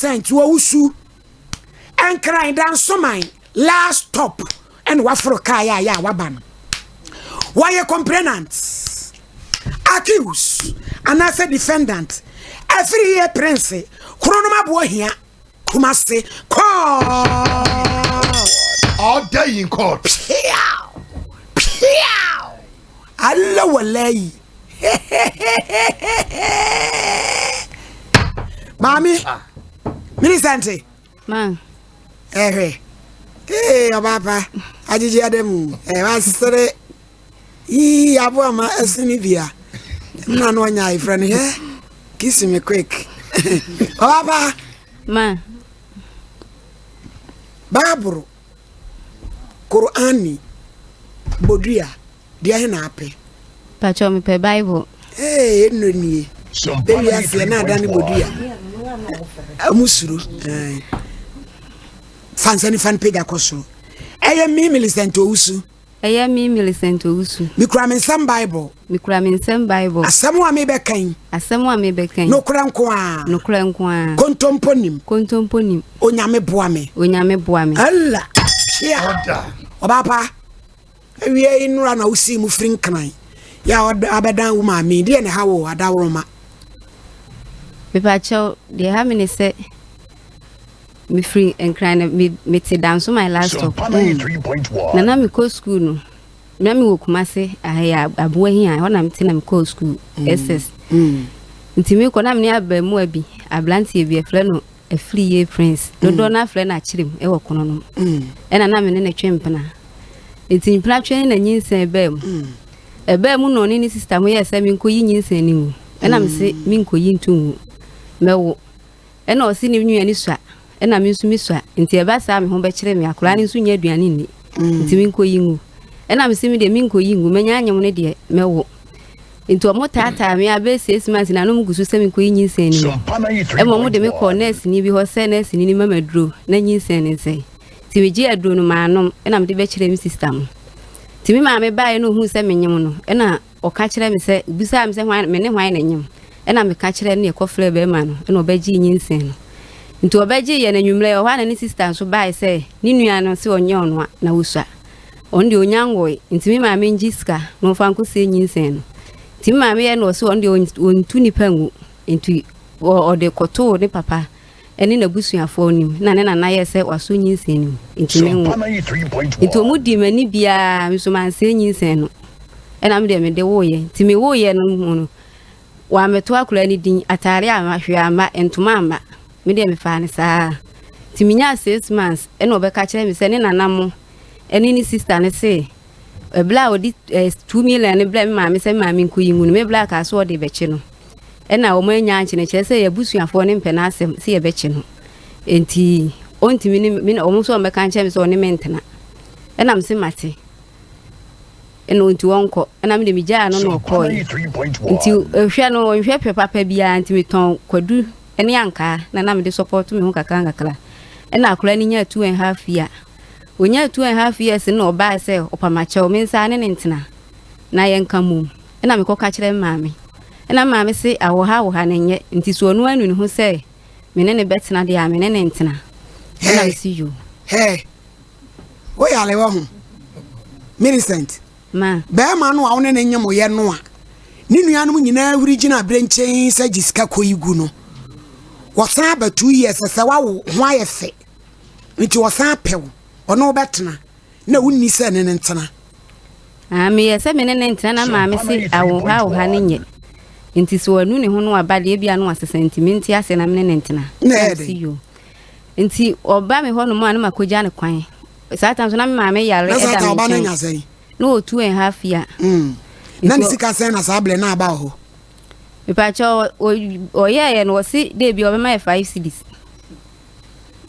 Millicent Owusu, Nkran Dansoman last stop ɛna waforo kaa yɛ a yɛ a waba no. Wɔyɛ complainant, accused anaasɛ defendant. Afiri yie Prince, Kronom Aboɔ Hia, Kumasi, kɔɔ. All day in court. Piaw! Piaw! Allah wallahi. Maame, Millicent. Ma. Ɛhwɛ. Ee, ɔbaa pa, agyegye ada mu. Ɛ wasere. Yii, aboa ma ɛsene bia. Mna no ɔnya ayefrɛ no hɛ. Kiss me quick. Ɔbaa pa. Ma. Baaburo, Kor'ani, Bodua, deɛ he na apɛ? Pakyɛ mepɛ Bible. Ee, nnuro nie. Ewi aseɛ na ada ne bodua. Ɔmo suro. Fa nsa nifa no pagya kɔ soro. Ɛyɛ me Millicent Owusu. Ɛyɛ me Millicent Owusu. Mekura me nsam Bible. Mekura me nsam Bible. Asɛm a mebɛka yi. Asɛm a mebɛka yi. Nokorɛ nko ara. Nokorɛ nko ara. Kontompo nim. Kontompo nim. Onyame boa me. Onyame boa me. Allah. Hwea. Ɔbaa pa. Awia yi nnora na wosii mu firi Nkran. Yɛ a abɛdan wo maame yi. Deɛ na ɛha wo adaworoma? Mepakyɛw, deɛ ɛha me ne sɛ mefiri Nkran na me mete Dansoman last stop. Na na mekɔ sukuu no, na mewɔ Kumase ahɛ Aboahia, ɛhɔ na mete na mekɔɔ sukuu SS. Nti mekɔ na mene abaamuwa bi, aberanteɛ bi, ɛfrɛ no Afiriye Prince. Dodoɔ no afrɛ no Akyerem wɔ kono no mu. Ɛna na mene no twe mpena. Nti mpena twe na nyinsɛn baa mu. Ɛbaa mu na ɔne ne sista mo yɛɛ sɛ menkɔyi nyinsɛn no ngu. Ɛna mese menkɔyi nto ngu. Mɛwo. Ɛna ɔse ne nua no sua. Ɛna me nso mesua. Nti ɛba saa me ho bɛkyere me. Akwadaa no nso nnya aduane nni. Nti menkɔyi ngu. Ɛna mese me deɛ menkɔyi ngu. Manya anyem no deɛ mɛwo. Nti ɔmo taataa me a bɛyɛ 6 months na na ɔmo gu so sɛ menkɔyi nyinsɛn no mu. Ɛma ɔmo de me kɔɔ nɛɛseni bi hɔ sɛ nɛɛseni no ma me aduro na nyinsɛn no nsɛe. Nti megyee aduro no manom ɛna mede bɛkyerɛɛ me sista mo. Nti me maame baeɛ na ohuu sɛ menyem no ɛna ɔka kyerɛɛ me sɛ, obisaa me sɛ hwan, me ne hwan na ɛnyem. Ɛna meka kyerɛɛ no na yɛkɔfrɛɛ bɛrima no ɛna ɔbɛgyee nyinsɛn no. Nti ɔbɛgyee yɛ no anwummerɛ ɛhɔ a na ne sista nso baeɛ sɛ ne nua no se ɔnyɛ ɔno a na ɔsua. Ɔno deɛ ɔnya nwoe, nti me maame ngye sika na ɔmfa nkɔsie nyinsɛn no. Nti me maame yɛ na ɔse ɔno deɛ ɔntu nipa ngu, nti ɔde kɔtoo ne papa ne n'abusuafoɔ anim na ne nana yɛɛ sɛ wasɔ nyinsɛn no mu, nti menwo. Nti ɔmo dii m'ani biara, me nso mansɛe nyinsɛn no, ɛna me deɛ mede woeɛ. Nti me woeɛ no mu no, wammɛto akwadaa no din, ataare amma, hwee amma, ntoma amma, me deɛ mefaa no saa. Nti menyaa 6 months ɛna ɔbɛka kyerɛ me sɛ ne nana mo ɛne ne sista no se ɛberɛ a ɔde 2 million no brɛ me maame sɛ me maame nkɔyi ngu no, me bra kaa so ɔde bɛkye no, ɛna wɔn anya ankye no, kyerɛ sɛ yɛabusuafoɔ no mpɛ n'asɛm sɛ yɛbɛkye no, nti ɔntumi ne me, wɔn nso wɔn bɛka nkyɛn me sɛ ɔne me ntena, ɛna me se mate, ɛna ɔnti wɔnkɔ, ɛna me de me gyaa no na ɔkɔɔɛ. Nti ehwɛ no ɔnhwɛ pɛ papa biara, nti metɔn kwadu ɛne ankaa na mede support me ho kakra nkakra, ɛna akwadaa no nyaa 2.5 year. Onyaa 2.5 years no na ɔbaa sɛ ɔpamakyɛw me nsa ne ne ntena na yɛnka mmom. Ɛna mekɔka kyerɛ me maame, ɛna me maame se awɔha awɔha no nyɛ, nti so ɔno anu ne ho sɛ me ne ne bɛtena deɛ a, me ne ne ntena. Ɛna me si yo. Hey, woyare wɔ ho, Millicent? Ma. Bɛrima no a wo ne ne nyem yɛ no a ne nuanom nyinaa huri gyina aberɛ nkyɛn sɛ gye sika kɔyi gu no, wɔsan aba 2 years sɛ wawo ho ayɛ fɛ, nti wɔsan pɛw ɔne wobɛtena na wonni sɛ ne ne ntena? Ah, meyɛ sɛ me ne ne ntena na maame se awɔha awɔha no nyɛ, nti sɛ wanu ne ho no waba deɛ bia no wasesa, nti mente ase na me ne ne ntena. Na ɛyɛ den yo. Nti ɔba me hɔ nom a, na makɔgya ne kwan. Saa tam so na me maame yare. Na saa ɛda ta me ɔba no nkyɛn nya sɛn? Na ɔwɔ 2.5 year. Na ne sika sɛn na saa berɛ na aba wɔ hɔ? Mepakyɛ ɔyɛɛyɛ no, ɔse dɛ bi ɔbɛma yɛ 5 cedis,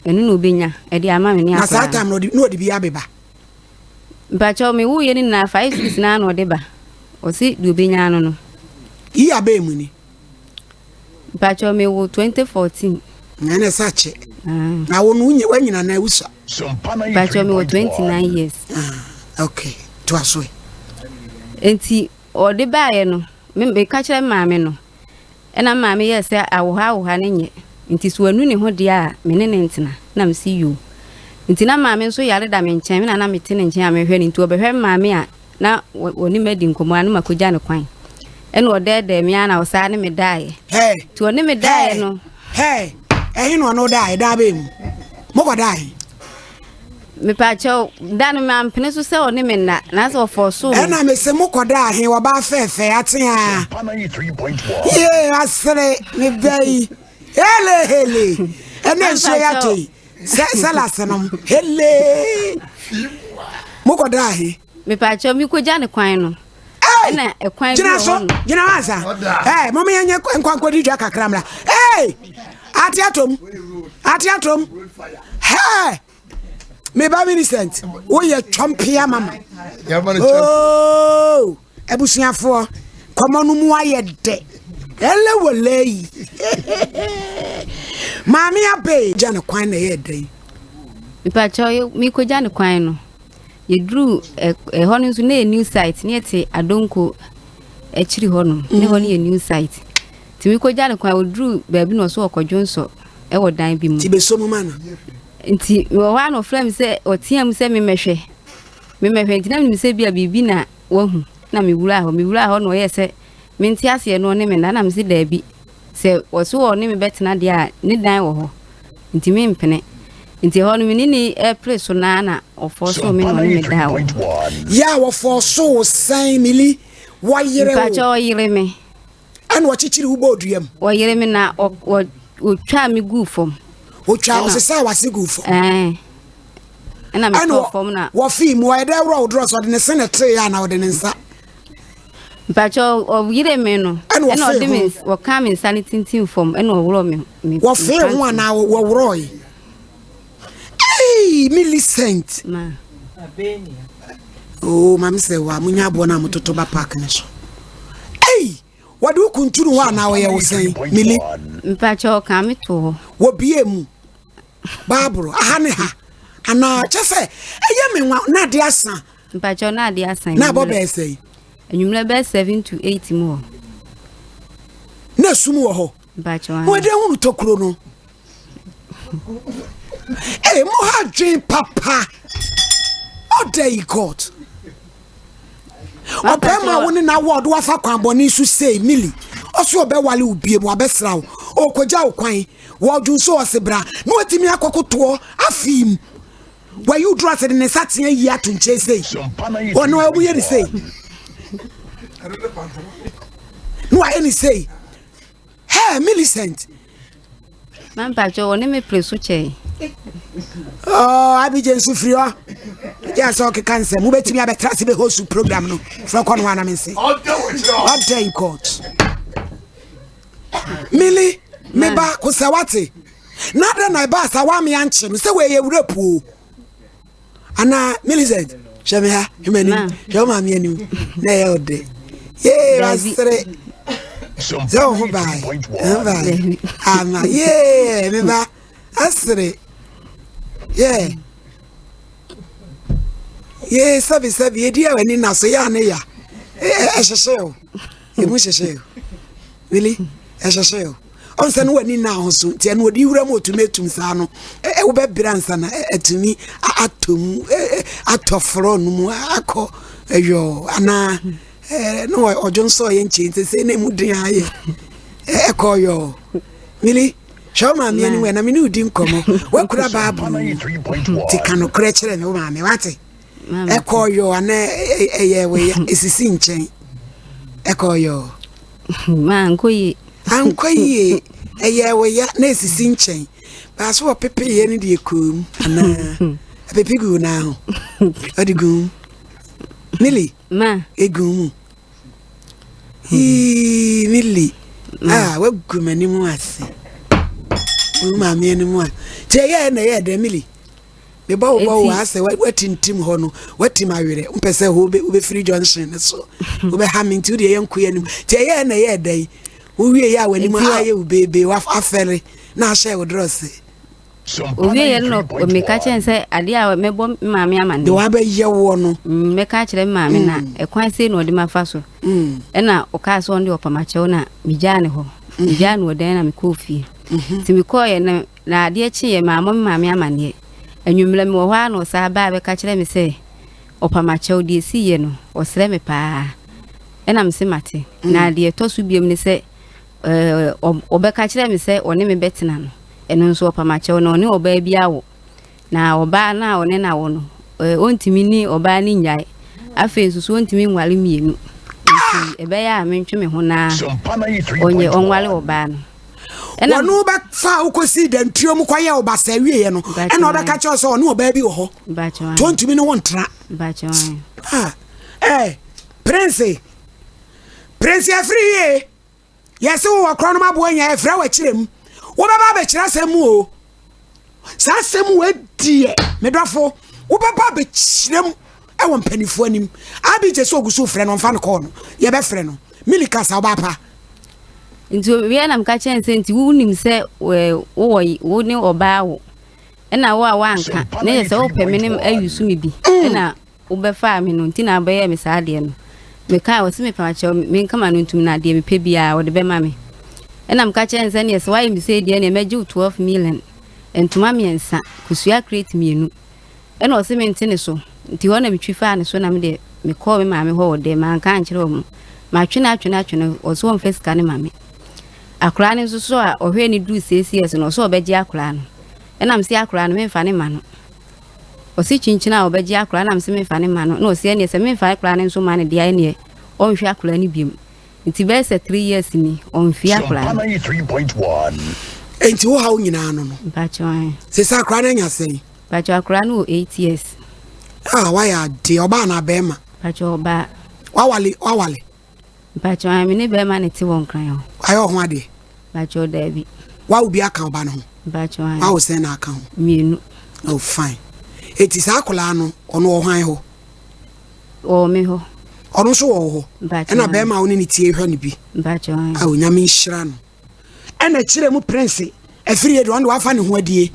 ɛno na ɔbɛnya ɛde ama me ne Na saa akwadaa. time no na ɔde bi abeba? Mpakyɛ me woyɛ no nyinaa 5 cedis naa na ɔde ba, ɔse deɛ ɔbɛnya no. Yi abɛɛ mu ni? Mpakyɛ me wo 2014. Na ɛna ɛsɛ akyɛ na wo no wonyɛ wanyina na awusua. Mpakyɛ me wɔ 29 years. Ah, okay, to aso ɛ. Nti ɔde baeɛ no, meka kyerɛ maame no, ɛna maame yɛɛ sɛ awoha awoha no nyɛ. Nti sɛ wanu ne ho deɛ a, me ne no ntena. Na mese yoo. Nti na maame nso yare da me nkyɛn, me na na mete ne nkyɛn a mehwɛ no. Nti ɔbɛhwɛ me maame a, na ɔne me adi nkɔmmɔ a na makɔgya no kwan. Ɛna ɔdɛɛdɛɛ me ara na ɔsaa ne me daeɛ. Nti ɔne me daeɛ no. Hey, ɛhe na ɔne wo daeɛ? Daa bɛn mu? Mokɔ daeɛ? Mepaakyɛw, da no mampene so sɛ ɔne me nna, na sɛ ɔfɔɔsoo me. Ɛna mese mokɔ daa he? Wɔbaa fɛɛfɛɛ ateaa. Yee, asere, me ba yi. Hele, hele. Ɛna nsuo yɛ atɔ yi. Sɛ, sɛ lase nom. Hele. Mokɔ daa he? Mepaakyɛw, mekɔgya ne kwan no. Ɛna ɛkwan bi Gyina wɔ so, hɔ no. gyina hɔ ansa. Ɛɛ, mɔmɔ yɛnyɛ nkwankɔdi dwa kakra mmra. Ee, ate atom, ate atom. Hɛɛ, me ba Millicent, woyɛ twɔmpea mama. Oo, abusuafoɔ, kɔmɔ no mu ayɛ dɛ. Ɛlɛ wɔ yi. Maame abe gya ne kwan na ɛyɛ dɛ yi. Mepaakyɛw, mekɔgya ne kwan no. Yɛduruu ɛhɔ no nso na yɛ new site ne yɛte Adonko akyiri hɔ nom ne hɔ no yɛ new site nti mekɔgya no kwan ɔduruu baabi na ɔso ɔkɔdwo nsɔ ɛwɔ dan bi mu nti bɛsɔ mu ma no nti mewɔ hɔ a na ɔfrɛ me sɛ ɔtea mu sɛ memmɛhwɛ memmɛhwɛ nti na menim sɛ bi a biribi na wahu na mewuraa hɔ mewuraa hɔ na ɔyɛ sɛ mente aseɛ no ɔne me nna na mese daabi Sɛ wɔse ɔne me bɛtena deɛ a, ne dan wɔ hɔ, nti mempene. Nti ɛhɔ no me ne no repere so no ara na wɔfɔɔsoo me na ɔne me daa hɔ. Yɛ a wɔfɔɔsoo wo sɛn, Milly? Wɔyere wo? Mpakyɛ wɔyere me. Ɛna wɔkyekyere wo bɔɔ dua mu? Wɔyere me na wɔtwaa me guu fam. Wɔtwaa wɔsesaa w'ase guu fam? Ɛɛ. Ɛna metɔɔ fam na. Wɔfii mu, ɔyɛ dɛ worɔ wo drɔs, ɔde ne se na ɛteeɛ anaa ɔde ne nsa? Mpakyɛ ɔyere me no. Ɛna ɔfee ho. Wɔkaa me nsa no tintim fam ɛna ɔworɔ me. Me wɔfee ho anaa wɔworɔe? Ei, Millicent. Ma. Oh, maame sɛ wa munya aboɔ no a mototo ba park no so. Ei, wɔde wo kuntunu hɔ anaa wɔyɛ wo sɛn, Mili? Mpakyɛ ɔkaa me to hɔ. Wɔbie mu. Baabolo, aha ne ha. Anaa kyɛ sɛ ɛyɛ me nwa na ade asa. Mpakyɛw na ade asa Na abɔ bɛyɛ sɛn? Anwummerɛ bɛyɛ 7 to 8 mu hɔ. Na esum wɔ hɔ. Mpakyɛw. Wɔde ehunu tokuro no. Ee, mo ha dwen papa. Ɔda yi court. Ɔbɛrima a wo ne na awɔ ɔde wafa kwan bɔne so sei mili. Ɔso ɔbɛwale wo bie mu abɛsra wo. Ɔkɔgya wo kwan. Wɔdwo nso ɔse bra. Na watumi akɔkotoɔ afii mu. Wayi wo duro ase de ne nsa tea yi ato nkyɛn sei. Ɔno a wɔyɛ ne sei. Na wayɛ ne sei. Hey, Millicent. Mampakyɛ wɔ ne me pere so kyɛe. Oh, Abigye nso firi hɔ. Gye sɛ ɔkeka nsɛm. Wobɛtumi abɛtra ase bɛhost program no. Frɛ kɔ no hɔ anam nse. Ɔda in court. Mili, me ba, kosɛ wate. Na adɛn na ɛbaa saa woame ankye no sɛ wɔyɛ wura puo anaa Millicent hwɛ me ha hwɛ m'anim hwɛ wo maame anim na ɛyɛ wo dɛ yee wasere sɛ wo ho bae ho bae ama yee me ba asere yee yee sɛbi sɛbi edi a w'ani na so yɛ ane ya ɛhyehyɛ o emu hyehyɛ o wili ɛhyehyɛ o ɔnsɛ no w'ani na ho so nti ɛno ɔde wura mu ɔtumi atum saa no wobɛbrɛ ansa na atumi atɔ mu atɔ forɔ no mu akɔ ɛyɔ anaa na ɔdwo nso ɔyɛ nkyɛn nti sɛ na emu den ayɛ ɛkɔ yɔ wili hwɛ wo maame anim na me ne wodi nkɔmmɔ woakura Bible mu nti ka nokorɛ kyerɛ me wo maame wate ɛkɔ yɔ anaa ɛyɛ wei ɛsisi nkyɛn ɛkɔ yɔ ankɔ yie ankɔ yie ɛyɛ wei na ɛsisi nkyɛn baaso wɔpepe yɛ no deɛ kɔɔ mu anaa ɛpepe gu naa ho ɔde gu mu mili ɛgu mu Hii, Milly. Ah, wagu m'anim ase. Wo maame anim a. Nti ɛyɛ na ɛyɛ dɛ Milly. Mebɔ wo bɔ wo asɛ watintim hɔ no, watim awerɛ. Wompɛ sɛ hɔ wobɛfiri junction no so. Wobɛha me nti wodeɛ yɛnkɔ yɛ anim. Nti ɛyɛ na ɛyɛ dɛ yi. Wowie yɛ a w'anim ayɛ wo beebee, wafɛre na ahyɛ wo drɔse. Owieɛ no na meka kyerɛ no sɛ adeɛ a mɛbɔ me maame amaneɛ. Deɛ wabɛyɛ woɔ no. Mɛka akyerɛ me maame na ɛkwan sei na ɔde mafa so. Ɛna ɔkaa sɛ ɔno deɛ ɔpam akyɛw na megyaa ne hɔ. Megyaa no wɔ dan na mekɔɔ fie. Nti mekɔeɛ no, na adeɛ kyeeɛ mammɔ me maame amanneɛ. Anwummerɛ mewɔ hɔ ara na ɔsan baa bɛka kyerɛɛ me sɛ ɔpa m'akyɛw, deɛ ɛsiiɛ no, ɔsrɛ me paa. Ɛna mese mate. Na deɛ ɛtɔ so biom ne sɛ ɔbɛka kyerɛɛ me sɛ ɔne me bɛtena no, ɛno nso ɔpa m'akyɛw na ɔne ɔbaa bi awo. Na ɔbaa no a ɔne no awo no, ɔntumi ne ɔbaa no nnyae. Afei nso so ɔntumi nware mmienu. Nti ɛbɛyɛ a mentwe me ho na ɔnyɛ ɔnware ɔbaa no. Ɛna wɔn bɛfa a wokɔsii dantuo mu kɔyɛ wo basa wieɛ no, ɛna ɔbɛka kyerɛ sɛ ɔne ɔbaa bi wɔ hɔ. Nti ɔntumi ne wo ntra. Ah, eh, Prince, Prince afiri yie. Yɛse wo wɔ korɔ nom aboa nya yɛfrɛ wo akyerɛ mu. Wobɛba abɛkyerɛ asɛm mu o. Saa asɛm wɔ adiɛ, me dɔfo, wobɛba abɛkyerɛ mu ɛwɔ mpanimfoɔ anim. Abi gye sɛ ogu so frɛ no, ɔmfa no kɔɔ no. Yɛbɛfrɛ no. Mili kasa ɔbaa pa. Nti owie na meka kyerɛ no sɛ nti wonim sɛ wowɔ wo ne ɔbaa wo ɛna wo a woanka na yɛ sɛ wopɛ me ne ayusu me bi ɛna Wobɛfaa me no nti na wobɛyɛɛ me saa adeɛ no. Mekae, ɔse mepakyɛw menka m'ano ntom na deɛ mepɛ biara ɔde bɛma me. Ɛna meka kyerɛɛ no sɛ ɛneɛ sɛ woayɛ me sei deɛ ɛneɛ mɛgye wo 12 million, ntoma mmiɛnsa, kosua crate mmienu. Ɛna ɔse mente ne so. Nti hɔ na metwi faa ne so na medeɛ mekɔɔ me maame hɔ wɔ dɛm, manka ankyerɛ wɔn. Matwe no atwe no atwe no, ɔse ɔmfa sika no ma me. Akwadaa no nso so a ɔhwɛɛ no duruu six years no, ɔse ɔbɛgye akwadaa no. Ɛna mese akwadaa no memfa no mma no. Ɔse kyinkyin a ɔbɛgye akora na mese menfa no mma no na ɔse ɛneɛ sɛ menfa akora no nso mma no deɛ ɛneɛ ɔnhwɛ akora no biom nti bɛyɛ sɛ 3 years ni ɔnhwie akora no. Enti wo haw nyinaa no no. Mpakyɛw ahe. Sese akora no anya sɛn? Mpakyɛw akora no wɔ 8 years. Ah wayɛ adeɛ ɔbaa anaa bɛɛma? Mpakyɛw ɔbaa. Wawale wawale? Mpakyɛw ahe me ne bɛɛma na ɛte wɔ nkran hɔ. Wayɛ ɔho adeɛ? Mpakyɛw daabi. Wawo bi aka ɔba no ho? Mpakyɛw ahe. Wawo sɛn na aka ho? Mmienu. Oh fine. Eti saa akwadaa no ɔno wɔ hwan hɔ? Ɔwɔ me hɔ. Ɔno nso wɔ wo hɔ? Mpakyɛw Ɛna bɛrima a wo ne ne tie hwɛ no bi? Mpakyɛw ahe. Awo Nyame nhyira no. Ɛna kyerɛ mu prince afiri yɛ de ɔno de wafa ne ho adie.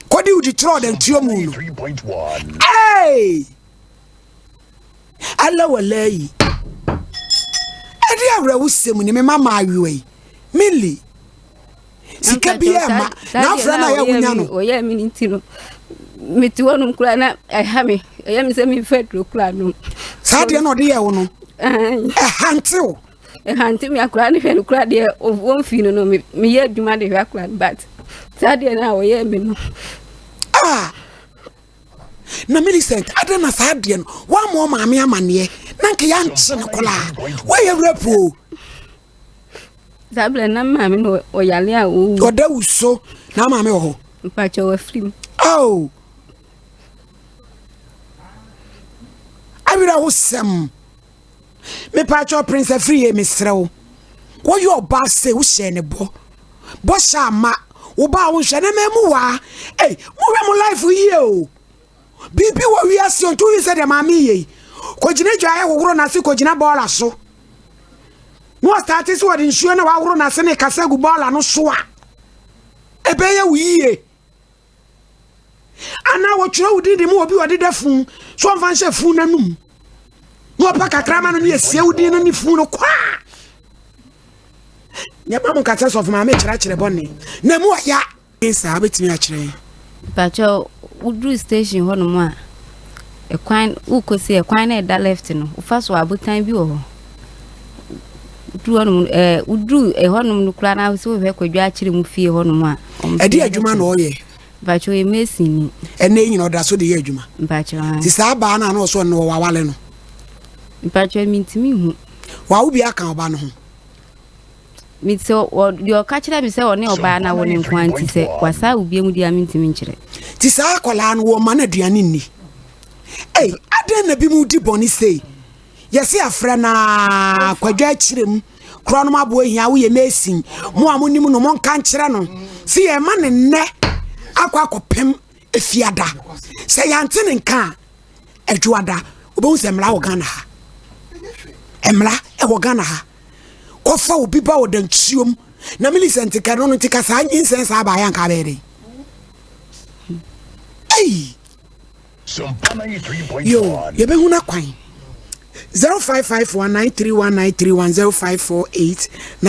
Kɔdi wo di trɔ dantuo mu no. Hey! Ala walayi. Ɛde awerɛhosɛm ni me ma maayewa yi. Millie. Sika bi ɛma na afrɛ no a yɛ wonya no. Ɔyɛ me ne ti no. Mete hɔnom koraa na ɛha me. Ɛyɛ me sɛ memfa aduro koraa nom. Saa deɛ na ɔde yɛ wo no. Ɛhante wo. Ɛhante me akora no hwɛ no koraa deɛ wɔmfii no no meyɛ adwuma de hwɛ akora no but saa deɛ no a ɔyɛ me no. Ah! Na Millicent, adɛn na saa adeɛ no woammɔ wo maame amanneɛ na nka yɛankye no koraa? Woayɛ rape o. Saa berɛ na maame no ɔyare a ɔwu. Ɔda wu so na maame wɔ hɔ. Mpakyɛ wafiri mu. Oh. Awerɛhosɛm. Mepaakyɛw Prince Afriyie mesrɛ wo woyɛ ɔbaa sei wohyɛɛ ne bɔ bɔhyɛ ama wo ba a wonhwɛ na mɛmu waa ei mohwɛ mo life yie o biribi wɔ wiase o nti woyi sɛ deɛ maame yɛ yi kɔgyina dwaeɛ hohoro n'ase kɔgyina bɔɔla so na wɔstate sɛ wɔde nsuo na wahoro n'ase ne kasa gu bɔɔla no so a ɛbɛyɛ wo yie. Anaa wɔtwerɛ wo din de ma obi ɔde da funu so ɔmfa nhyɛ funu no anum na ɔpa kakra ma no ne asie wo din no ne funu no kwaa. Nneɛma mo nkasa sɔfo maame kyerɛkyerɛ bɔne na mu ɔya. Saa wobɛtumi akyerɛ yɛn. Mpakyɛw woduru station hɔ nom a ɛkwan wokɔsi ɛkwan na ɛda left no wofa so abotan bi wɔ hɔ woduru hɔ nom ɛɛ woduru ɛhɔ nom no koraa na sɛ wohwɛ kwadwo akyere mu fie hɔ nom a ɛde adwuma na ɔyɛ Mpakyɛw ɔyɛ mason ni. Ɛnɛ yi nyina ɔda so de yɛ adwuma. Mpakyɛw ae. Ti saa baa no a na ɔsɔ no wɔ wawale no. Mpakyɛw mintimi nhu. Wawo bi aka ɔba no ho. Me sɛ ɔ deɛ ɔka kyerɛ me sɛ ɔne ɔbaa no awo no nko ara nti sɛ wasa awo bio mu deɛ a mentumi nkyerɛ. Ti saa akwadaa no wɔma no aduane nni. Ei adɛn na bi mu di bɔne sei. Yɛse afrɛ no aa kwadwo akyire mu korɔnom aboɔ hia woyɛ mason mo a monim no monka nkyerɛ no se yɛma ne nnɛ akɔ akɔpem efiada sɛ yɛante ne nka a adwoada wobɛhu sɛ mmara wɔ Ghana ha mmara ɛwɔ Ghana ha kɔfa obi ba wɔ dantuom na Millicent kɛ no no nti ka saa nyinsɛn saa baayɛ anka bɛyɛ dɛn ei Yo, yɛbɛhu no akwan. 0551931931 0548.